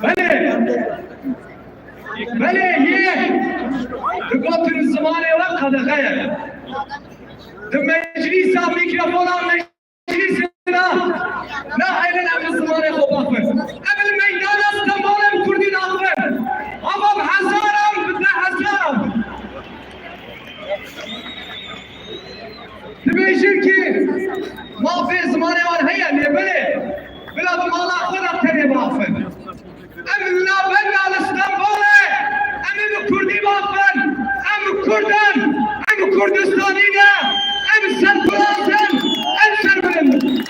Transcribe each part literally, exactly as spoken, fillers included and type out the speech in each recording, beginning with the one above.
Belê. Belê, yê. Digotin zimanê we qedexe ye. Di meclîsa mîkrofona meclîsê de nahêlin em bi zimanê xwe baxivin. Em li meydana Stenbolê bi kurdî naxivin. Ama bi hezaran, bi deh hezaran. Dibêjin ki mafê zimanê wan heye, lê belê bila bi mala xwe de tenê biaxivin. Em li navenda li Stenbolê, em ê bi kurdî biaxivin. Em kurd in, em Kurdistanî ne, em serfiraz in, em serbilind in.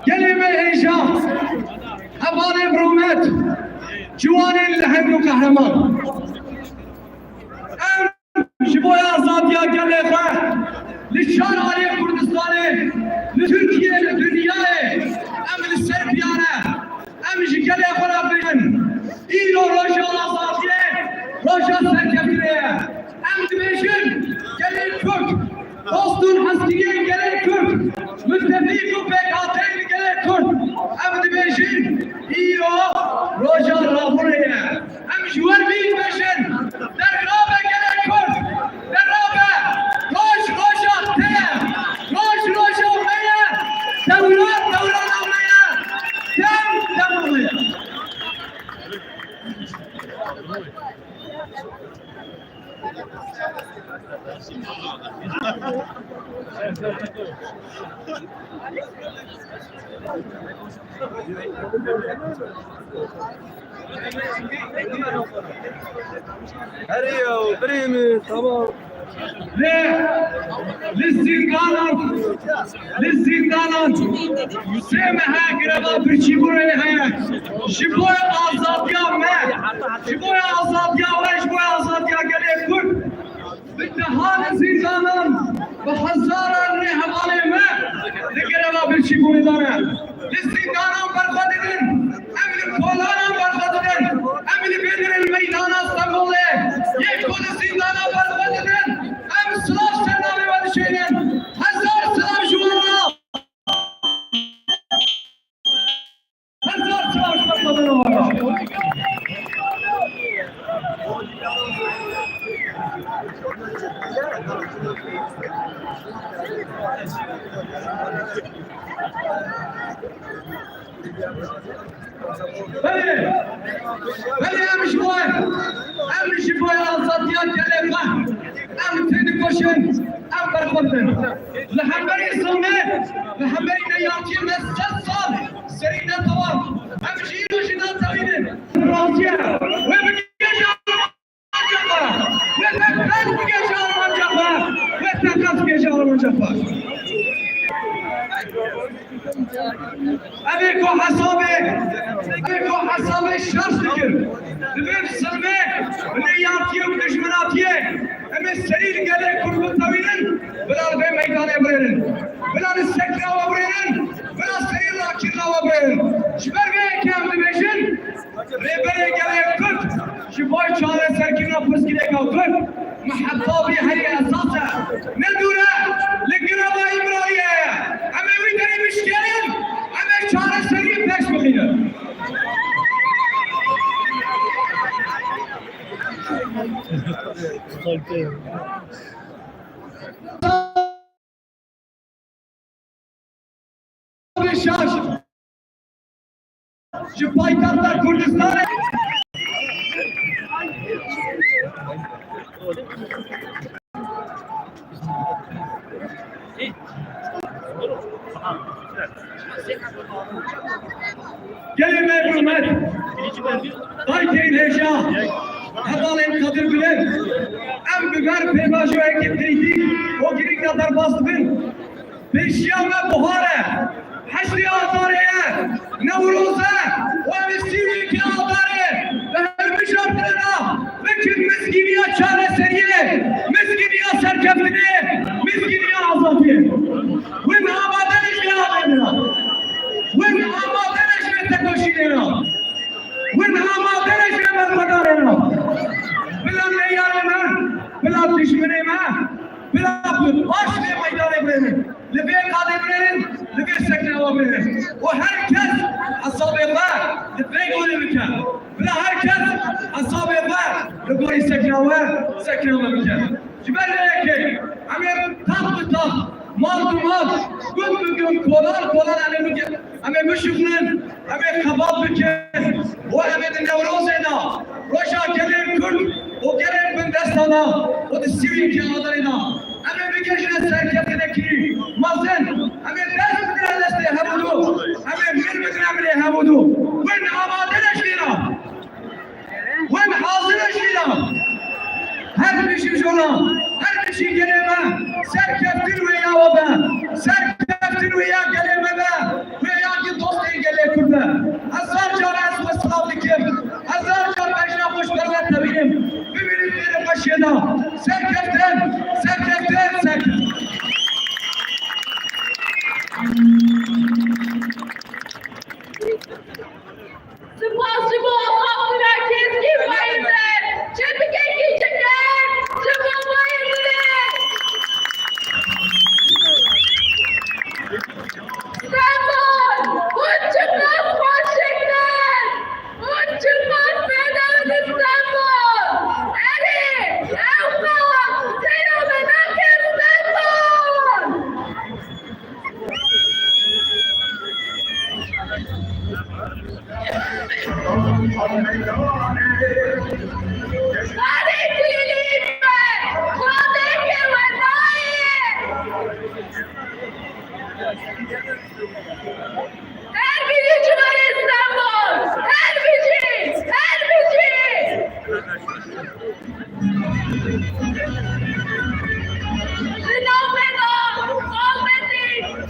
Gelê me hêja, hevalên rûmet, ciwanên leheng û qehreman. Em ji bo azadiya gelê xwe li çar aliyê Kurdistanê, li Tirkiyê, li dinyayê em li ser piya ne. Em ji gelê xwe re bêjin, îro roja azadiyê, roja serkeftinê ye. Em dibêjin, gelê Kurd, dost û hezkiriyên gelê Kurd, mutefîq û pêkhateyên gelê Kurd, em dibêjin, îro roja rabûnê ye. Em ji wer bî dibêjin, derrabe gelê Kurd, derrabe, roj roja te ye, roj roja me ye, dewran dewrana me ye, dem dema me ye. Herê ya, birê min, tamam. Lê li zîndanan, li zîndanan sê mehe greva birçîbûnê heye. Ji bo azadiya me, ji bo azadiya we, ji bo azadiya gelê Kurd. Bi dehan zîndanan, bi hezaran rêhevalê me li greva birçîbûnê de ne. Li zîndanan berxwe didin, em li kolanan berxwe didin, em li bê dirin meydana Stenbolê. Yê ku li zîndanan berxwe didin, em silav ser navê we dişênin. Hezar silav ji wan re. Hezar çaş patladı. Belê, belê em ji bo, em ji bo azadiya gelê me, em têdikoşin, em berxwe didin. Li hemberî zilmê, li hemberî neyartiyê me sed sal serî netewa. Em jî îro jî natewînin. Raziye. Wê bigihîje Almanca xwe. Wê teqez bigihîje Almanca xwe. Wê teqez bigihîje Almanca xwe. Em ê ku hesabê, em ê ku hesabê şer dikin. Divê bi zilmê, bi neyartiyê û bi dijminatiyê em ê serî li gelê Kurd bitewînin, bila li vê meydanê birênin. Bila li sekna we birênin, bila serî rakirina we birênin. Ji ber vê yekê em dibêjin, Rêberê gelê Kurd ji bo çareserkirina pirsgirêka Kurd, mihetabî herî esas e. Ne dûr e, li girava Îmraliyê ye. Em ê wî derî bişkênin, em ê çareseriyê pêş bixînin. Şaş ji paytexta Kurdistanê. Gelê me bi hurmet, dayikên hêja, hevalên qedirbilind, em bi ber pêvajoyeke krîtîk û girîng de derbas dibin. Pêşiya me buhar e, heştê adarê ye, Newroz e, û em ê sî û yekê adarê bi hilbijartinê de bikin mizgîniya çareseriyê, mizgîniya serkeftinê, mizgîniya azadiyê. Wê me amade li vê avê de. dijminê me, bila ku baş vê meydanê birênin, li vê qadê birênin, li vê seknawa birênin. Û her kes hesabê xwe li vê gorî bike. Bila her kes hesabê xwe li gorî seknawe, seknawe bike. Ji ber vê yekê em ê tax bi tax, mal bi mal, gund bi gund, kolan kolan em ê bike. Em ê bişuxulin, em ê xebat bikin û em ê di Newrozê de roja gelên Kurd û gelên bindestan de û di sî û yekê Adarê de em ê bigihîjine serkeftinekî mezin. Em ê dest bidine destê hemû du, em ê min bidine minê hemû du. Hûn amade ne ji vê re? Hûn hazir in jî da? Her bijî jona, her bijî gelê me, serkeftin wê ya we be, serkeftin wê ya gelê me be, wê ya ki dostên gelê Kurd be. Hezar car ez we silav dikim, hezar car bejna xweş ber we tebînim. Bimînin vê nexweşiyê de. Serkeftin, serkeftin, serkeftin. Spas ji bo Abdullah Keskî Bayindir. Çepikekî çeker ji bo Bayindirê. Stenbol, hûn çiqas xweşik in. Hûn çiqas fêda in Stenbol. Erê, ew qas seyra me nake Stenbol. Her bijî Ciwarê Stenbol! Her bijî! Her bijî! Di navbera malbatê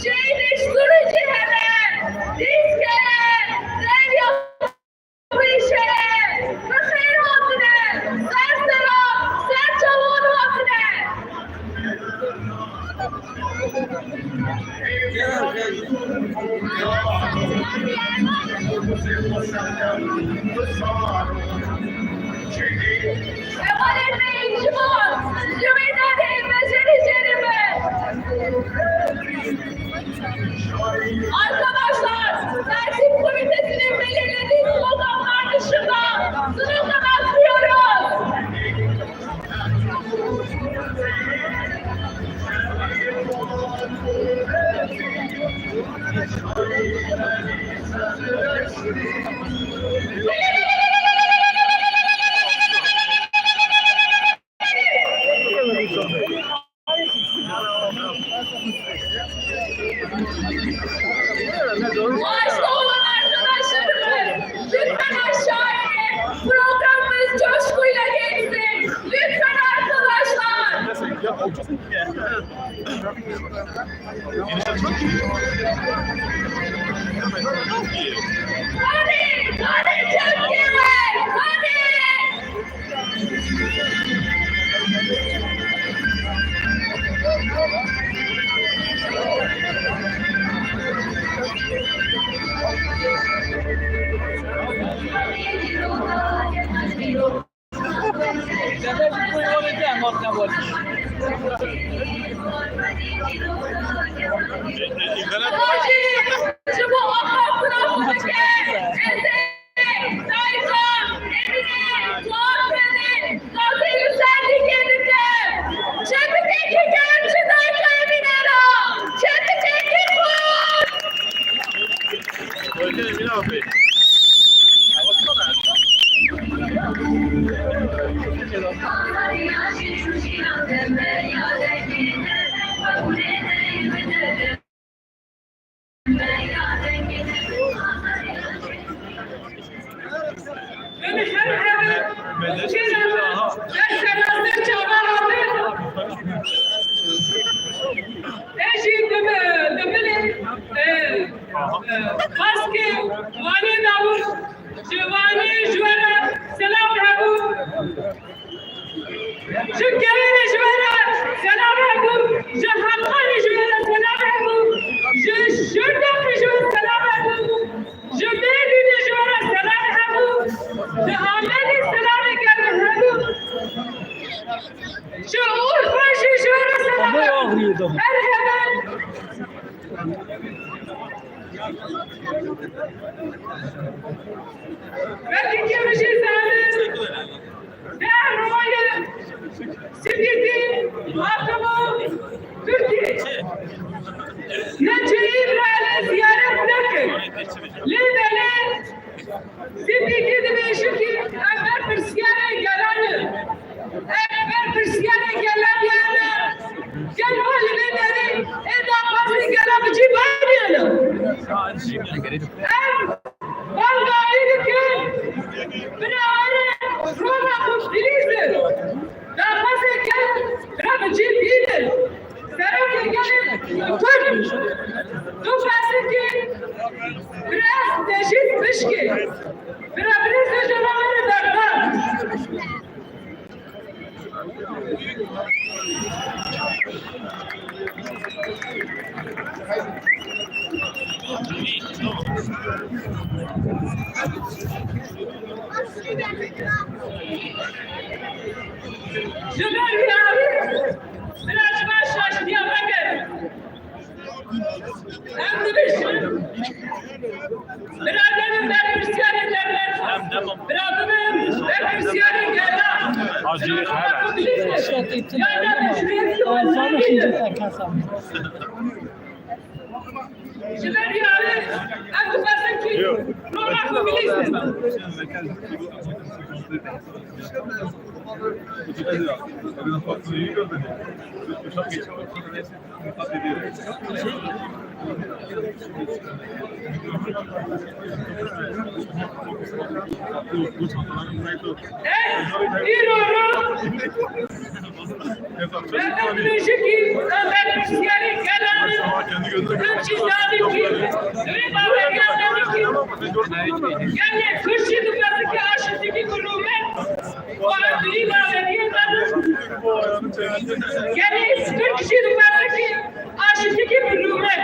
şehîdê Suriye hene, dîskere, derya pêşeye, bi xêr hatine, ser seran, ser çavan hatine. Hevalên me yên ciwan, ji wê derê me jêrê jêrê me. Arkadaşlar, Dersim Komitesi'nin belirlediği sloganlar dışında slogan atmıyoruz. Başta olan arkadaşlarımız, lütfen aşağı inin. Programımız coşkuyla geçsin. Lütfen arkadaşlar. Hadi, hadi Türkiye, hadi. Hacı, ji bo axaftina xwe dike. Ez ê Dayika Emîne, Suat Bedî, Gazê li ser dîkê dike. Çepikekî germ ji Dayika Emîne re. Çepikekî xurt. Em her hevin û kêra me her seranser çava hatin. Ez jî di bi-, di bilê, e, e, baskê Wanê dabû. Ji Wanê ji we re selam hebû. Ji Kelenê ji we re selam hebû. Ji Heqanê ji we re selam hebû. Ji Şirnexê ji we re selam hebû. Ji Mêrdînê ji we re selam hebû. Ji Amedê selamê germ hebû. Ji Belkî kêmijî zanin, der roye sipîtî hatibû Tirkiyê. Ne cihî re ziyaret nekir. Lê belê Sipîtî dibêjikî ev berpirsiyarê gelan e. Ev berpirsiyarê gelan yani gel ho li vê derê ê daxwazê gela bi cî baniyana. Ev bangavî dike bira were Roma ku Filîzin daxwazê gel re bi cî bînin. Serokê gelê Kurd, tu fesikî biraz tecît bişkê. Biraz biraz cevabını berdan. Ji ber vî Bira ji me şaştiya veke. Em dibêjin. Bira derin berpirsiyarê devlet. Bira derin berpirsiyarê gela. Acele. Ji ber vî em dixwazin kî Roma komînîst in. Îro ro, teknolojikî, berpirsiyarê gelan, em jî zanîn kî divê baweriyane bikî. Gelê Kurd jî dixwazin kî aşitikî bi rûmet. Gelê Tirk jî dixwaze ki aşitikî bi rûmet.